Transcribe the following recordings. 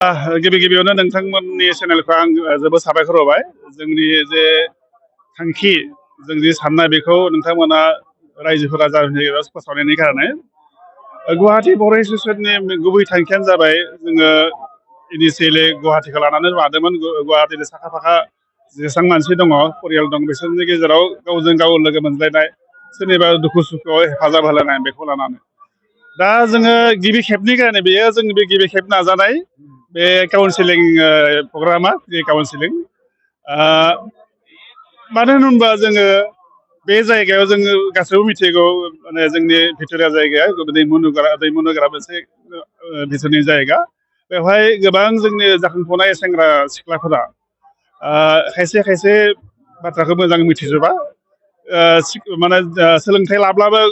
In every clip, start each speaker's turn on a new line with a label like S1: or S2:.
S1: गिबि गिबियावनो नोंथांमोननि चेनेलखौ आं जोबोद साबायखर होबाय जोंनि जे थांखि जोंनि साननाय बेखौ नोंथांमोना रायजोफोरा जाहोनो फोसावनायनि खारनै गुवाहाटी बर' एस'सियेसननि गुबै थांखियानो जाबाय जोङो इनिशियेलि गुवाहाटीखौ लानानै लादोंमोन गुवाहाटीनि साखा फाखा जेसेबां मानसि दङ परियाल दं बिसोरनि गेजेराव गावजों गाव लोगो मोनज्लायनाय सोरनिबा दुखु सुखुआव हेफाजाब होलायनाय बेखौ लानानै दा जोङो गिबि खेबनि खारनै बेयो जोंनि बे गिबि खेब नाजानाय बे काउन्सिलिं प्रग्रामा बे काउन्सिलिं मानो होनोबा जोङो बे जायगायाव जोङो गासैबो मिथिगौ माने जोंनि भिक्ट'रिया जायगाया दैमु नोगोरा मोनसे भितरनि जायगा बेवहाय गोबां जोंनि जाखांफुनाय सेंग्रा सिख्लाफोरा खायसे खायसे बाथ्राखौ मोजां मिथिजोबा माने सोलोंथाइ लाब्लाबो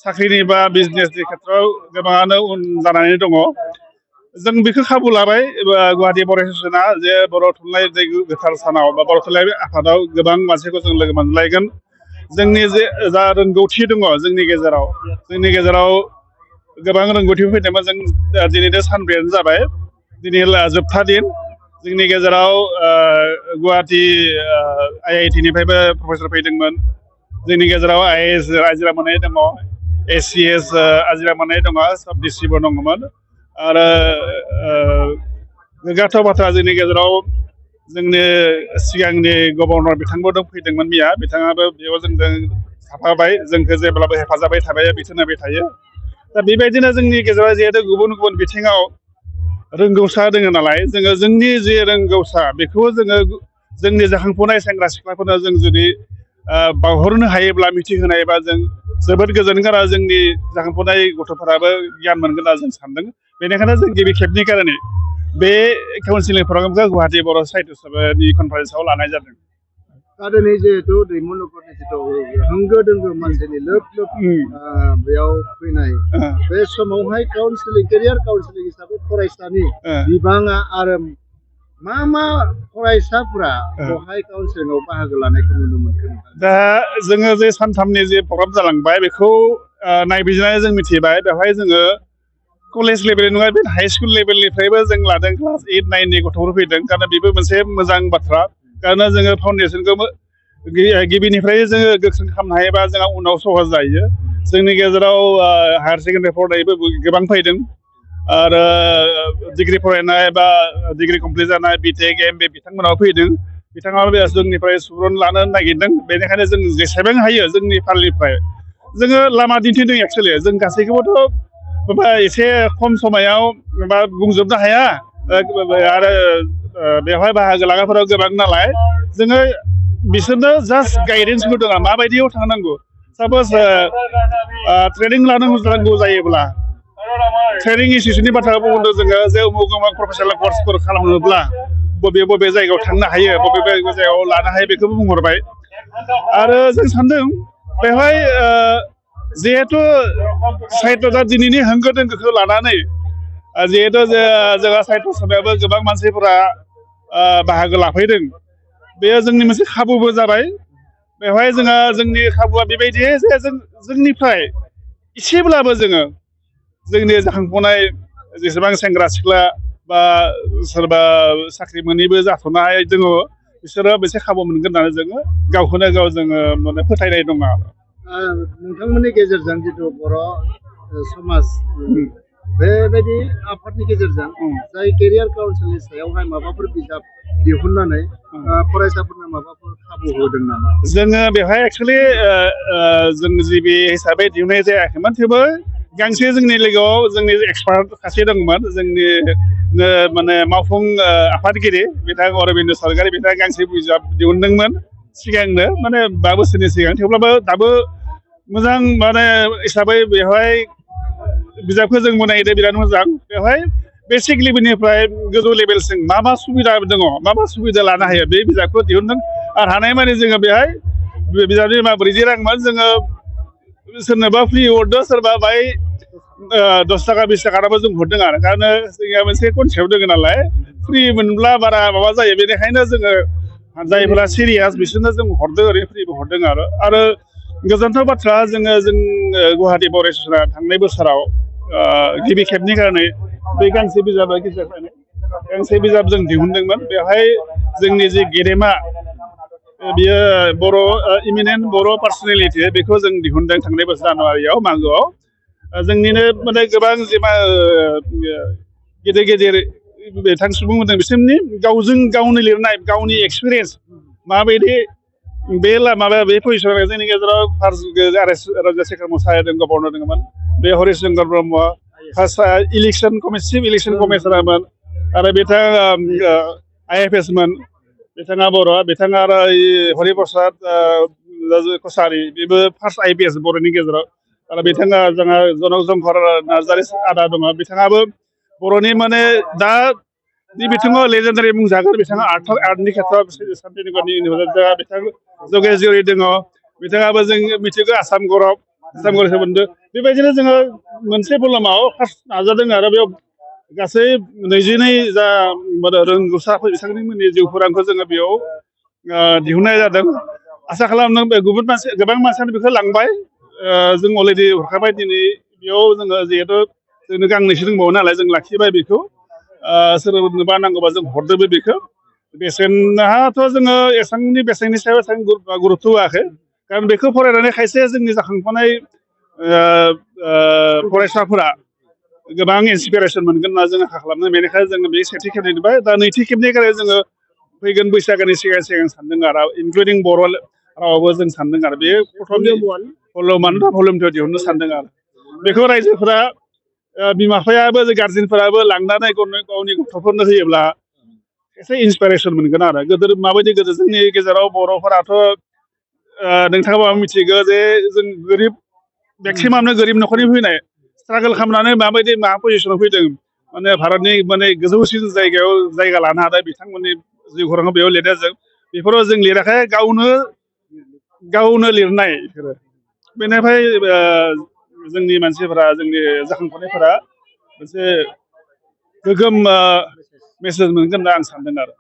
S1: साख्रिनि बा बिजनेसनि खेथ्रआव गोबाङानो उन जानानै दङ जों बेखौ खाबु लाबाय गुवाहाटी बर' एस'सियेसना जे बर' थुनलाइ गोथार सानाव बा बर' थुनलाइ आफादाव गोबां मानसिखौ जों लोगो मोनलायगोन जोंनि जे जा रोंगौथि दङ जोंनि गेजेराव गोबां रोंगौथि फैदोंमोन जों दिनैनो सानब्रैयानो जाबाय दिनै जोबथा दिन जोंनि गेजेराव गुवाहाटी IIT निफ्रायबो प्रफेसर फैदोंमोन जोंनि गेजेराव IAS आजिरा मोननाय दङ ACS आजिरा मोननाय दङ सब डिस्ट्रिक्टबो दङमोन आरो गोग्गाथाव बाथ्रा जोंनि गेजेराव जोंनि सिगांनि गभर्नर बिथांबो फैदोंमोन मिया बिथाङाबो बेयाव जोंजों थाफाबाय जोंखौ जेब्लाबो हेफाजाबाय थाबाय बिथोन होबाय थायो दा बेबायदिनो जोंनि गेजेराव जिहेतु गुबुन गुबुन बिथिङाव रोंगौसा दङ नालाय जोङो जोंनि जे रोंगौसा बेखौ जोङो जोंनि जाखांफुनाय सेंग्रा सिख्लाफोरनो जों जुदि बावहरनो हायोब्ला मिथिहोनायबा जों जोबोद गोजोनगोन आरो जोंनि जाखांफुनाय गथ'फोराबो गियान मोनगोन होनना जों सानदों बेनिखायनो जों गिबि खेबनि खारनै बे काउन्सिलिं प्रग्रामखौ गुवाहाटी बर' साहित्य सभानि कनफारेन्सआव लानाय जादों
S2: दा दिनै जिहेतु दैमु नगरनि जिथु होंगो दोंगो मानसिनि लोब लोब बेयाव फैनाय बे समावहाय केरियार काउन्सिलिं हिसाबै फरायसानि बिबाङा आरो मा फरायसाफोरा बेवहाय काउन्सिलिंआव बाहागो लानायखौ नुनो मोनगोन
S1: दा जोङो जे सानथामनि जे प्रग्राम जालांबाय बेखौ नायबिजिरनानै जों मिथिबाय बेवहाय जोङो कलेज लेभेल नङा बे हाई स्कुल लेभेलनिफ्रायबो जों लादों क्लास 8, 9नि गथ'फोर फैदों कारन बेबो मोनसे मोजां बाथ्रा कारन जोङो फाउन्डेसनखौ गिबिनिफ्राय जोङो गोख्रों खालामनो हायोबा जोंहा उनाव सहज जायो जोंनि गेजेराव हायार सेकेन्डारि फरायनायबो गोबां फैदों आरो डिग्री फरायनाय बा डिग्री कमप्लिट जानाय BTech MBA बिथांमोनाव फैदों बिथाङा जोंनिफ्राय सुबुरुन लानो नागिरदों बेनिखायनो जों जेसेबां हायो जोंनि फालनिफ्राय जोङो लामा दिन्थिदों एक्सुवेलि जों गासैखौबोथ' माबा एसे खम समायाव माबा बुंजोबनो हाया आरो बेवहाय बाहागो लाग्राफोराव गोबां नालाय जोङो बिसोरनो जास्ट गाइडेन्स होदों माबायदियाव थांनांगौ साप'ज ट्रेनिं लानांगौ जायोब्ला ट्रेनिं इनस्टिटिउटनि बाथ्रा बुंदों जोङो जे उमुक प्रफेसनेल कर्सफोर खालामनोब्ला बबे जायगायाव थांनो हायो बबे जायगायाव लानो हायो बेखौबो बुंहरबाय आरो जों सानदों बेवहाय जिहेतु साहित्य दा दिनैनि होंगो दोंगोखौ लानानै जिहेतु जोंहा साहित्य सभायावबो गोबां मानसिफोरा बाहागो लाफैदों बेयो जोंनि मोनसे खाबुबो जाबाय बेवहाय जोंनि खाबुआ बेबायदि जे जोंनिफ्राय एसेब्लाबो जोङो जोंनि जाखांफुनाय जेसेबां सेंग्रा सिख्ला बा सोरबा साख्रि मोनैबो जाथ'नाय दङ बिसोरो मोनसे खाबु मोनगोन होननानै जोङो गावखौनो गाव जोङो माने फोथायनाय दङ
S2: नोंथांमोननि गेजेरजों जिथु बर' समाज बेबायदि आफादनि गेजेरजों जाय केरियार काउन्सिलनि सायावहाय माबाफोर बिजाब दिहुननानै फरायसाफोरनो माबाफोर खाबु होदों नामा
S1: जोङो बेवहाय एक्सुवेलि जों जिबि हिसाबै दिहुननाय जायाखैमोन थेवबो गांसे जोंनि लोगोआव जोंनि एक्सपार्ट सासे दंमोन जोंनि माने मावफुं आफादगिरि बिथां अरबिन्द सरकारि बिथाङा गांसे बिजाब दिहुनदोंमोन सिगांनो माने 5 बोसोरनि सिगां थेवब्लाबो दाबो मोजां माने हिसाबै बेवहाय बिजाबखौ जों बनायदों बिराद मोजां बेवहाय बेसिक लेभेलनिफ्राय गोजौ लेभेलसिम मा सुबिदा दङ मा सुबिदा लानो हायो बे बिजाबखौ दिहुनदों आरो हानायमानि जोङो बेहाय बिजाबनि 40 रांमोन जोङो सोरनोबा फ्रि हरदों सोरबा बाय 10 थाखा 20 थाखाबो जों हरदों आरो कारन जोंहा मोनसे कनसेप्ट दङ नालाय फ्रि मोनब्ला बारा माबा जायो बेनिखायनो जोङो जायफोरा सिरियास बिसोरनो जों हरदों ओरैनो फ्रिबो हरदों आरो गोजोनथाव बाथ्रा जों गुवाहाटी बर' एस'सियेसना थांनाय बोसोराव गिबि खेबनि खारनै बे गांसे बिजाबा गेजेरनिफ्रायनो गांसे बिजाब जों दिहुनदोंमोन बेवहाय जोंनि जे गेदेमा बियो बर' इमिनेन्ट बर' पार्सनेलिटि बेखौ जों दिहुनदों थांनाय बोसोर जानुवारियाव मागोआव जोंनिनो माने गोबां जेमा गेदेर गेदेर बिथां सुबुंफोर बिसोरनि गावजों गावनो लिरनाय गावनि एक्सपिरियेन्स माबायदि बे माबा बे पजिसनाव जोंनि गेजेराव राजाशेखर मोसाहारि दं गभर्नर दङमोन बे Harish Chandra Brahma first election chief election कमिशनारमोन आरो बिथाङा IFS मोन बिथाङा बर' बिथाङा आरो हरिप्रसाद कसारि बेबो फार्स्ट IPS बर'नि गेजेराव आरो बिथाङा जोंहा जनक जंहर नार्जारि आदा दङ बिथाङाबो बर'नि माने दा बे बिथिङाव लेजेन्डारि बुंजागोन बिथाङा आर्टनि खेथ्रआव शान्तिनिकेतन इउनिभारसिटियाव बिथां जगेशगिरि दङ बिथाङाबो जों मिथिगौ आसाम गौरब सोमोन्दो बेबायदिनो जोङो मोनसे प्रग्रामाव फार्स्ट नाजादों आरो बेयाव गासै 22 जा रोंगौसा बिथांमोननि जिउ खौरांखौ जोङो बेयाव दिहुननाय जादों आसा खालामदों गुबुन मानसि गोबां मानसियानो बेखौ लांबाय जों अलरेडि हरखाबाय दिनै बेयाव जोङो जिहेथु जोंनो गांनैसो दंबावो नालाय जों लाखिबाय बेखौ सोरनोबा नांगौबा जों हरदोबो बेखौ बेसेनाथ' जोङो एसेबांनि बेसेननि सायाव एसेबां गुरुत्थ' होआखै खारन बेखौ फरायनानै खायसे जोंनि जाखांफुनाय फरायसाफोरा गोबां इन्सपिरेसन मोनगोन होनना जों आसा खालामो बेनिखायनो जोङो बे सेथि खेबनिफ्राय दा नैथि खेबनि थाखाय जोङो फैगोन बैसागोनि सिगां सानदों आरो इनक्लुडिं बर' रावावबो जों सानदों आरो बे भलिउम 2 दिहुननो सानदों आरो बेखौ रायजोफोरा बिमा बिफायाबो गार्जेनफोराबो लांनानै गावनि गथ'फोरनो होयोब्ला एसे इन्सपिरेसन मोनगोन आरो गोदो माबायदि गोदो जोंनि गेजेराव बर'फोराथ' नोंथाङाबो मिथिगौ जे जों गोरिब मेक्सिमामनो गोरिब न'खरनि फैनाय स्ट्रागोल खालामनानै माबायदि मा पजिसनाव फैदों माने भारतनि माने गोजौसिन जायगायाव जायगा लानो हादों बिथांमोननि जिउ खौरांखौ बेयाव लिरनाय जों बेफोराव जों लिराखै गावनो लिरनाय बेफोरो बेनिफ्राय जोंनि मानसिफोरा जोंनि जाखांफुनायफोरा मोनसे गोगोम मेसेज मोनगोन होनना आं सानदों आरो।